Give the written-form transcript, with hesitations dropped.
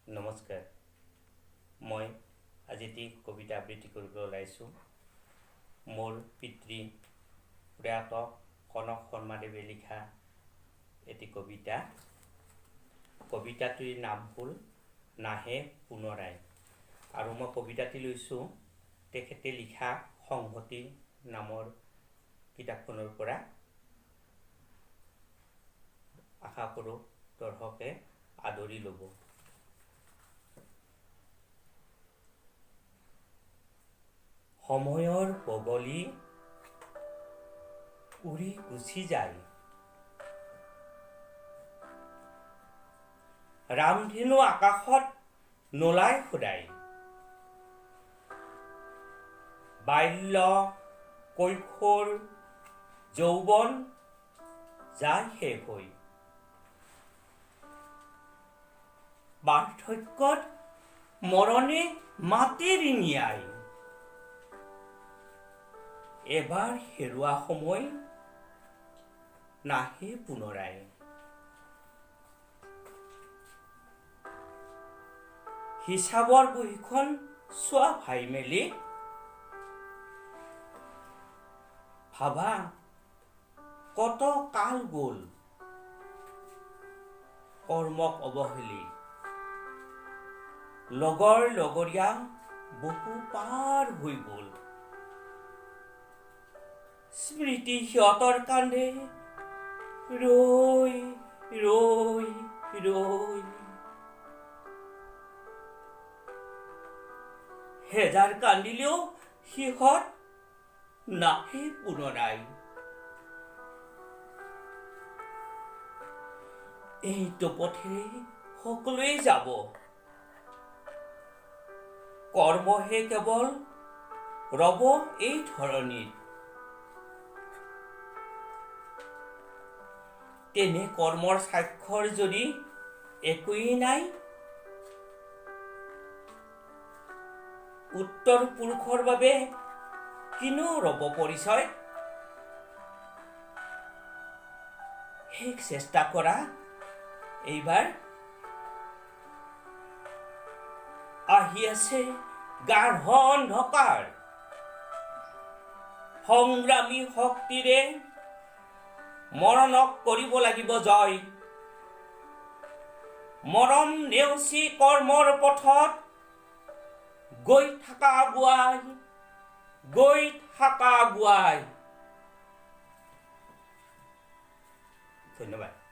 নমস্কাৰ, মই আজি এটি কবিতা আবৃত্তি কৰিবলৈ ওলাইছোঁ। মোৰ পিতৃ প্ৰয়াত কনক শৰ্মাদেৱে লিখা এটি কবিতা। কবিতাটিৰ নাম হ'ল নাহে পুনৰাই। আৰু মই কবিতাটি লৈছোঁ তেখেতে লিখা সংহতি নামৰ কিতাপখনৰ পৰা। আশা কৰোঁ দৰ্শকে আদৰি ল'ব। সময়ৰ বগলী উৰি গুচি যায়, ৰামধেনু আকাশত নোলায় সদায়। বাল্য কৈশোৰ যৌৱন যায় শেষ হৈ, বাৰ্ধক্যত মৰণে মাটি ৰিঙিয়াই। এবাৰ হেৰুৱা সময় নাহে পুনৰাই। হিচাপৰ বহীখন চোৱা ভাই মেলি, ভাবা কত কাল গ'ল কৰ্মক অৱহেলি। লগৰ লগৰীয়া বহু পাৰ হৈ গ'ল, স্মৃতি সিহঁতৰ কান্দে ৰৈ ৰৈ ৰৈ। হেজাৰ কান্দিলেও সিহঁত নাহে পুনৰাই। এইটো পথেৰে সকলোৱে যাব, কৰ্মহে কেৱল ৰব এই ধৰণীত। তেনে কৰ্মৰ স্বাক্ষৰ যদি একোৱেই নাই, উত্তৰ পুৰুষৰ বাবে কিনো ৰব পৰিচয়? শেষ চেষ্টা কৰা এইবাৰ। আহি আছে গাঢ় অন্ধকাৰ, সংগ্ৰামী শক্তিৰে মৰণক কৰিব লাগিব জয়। মৰম নেওচি কৰ্মৰ পথত গৈ থাকা আগুৱাই, গৈ থাকা আগুৱাই। ধন্যবাদ।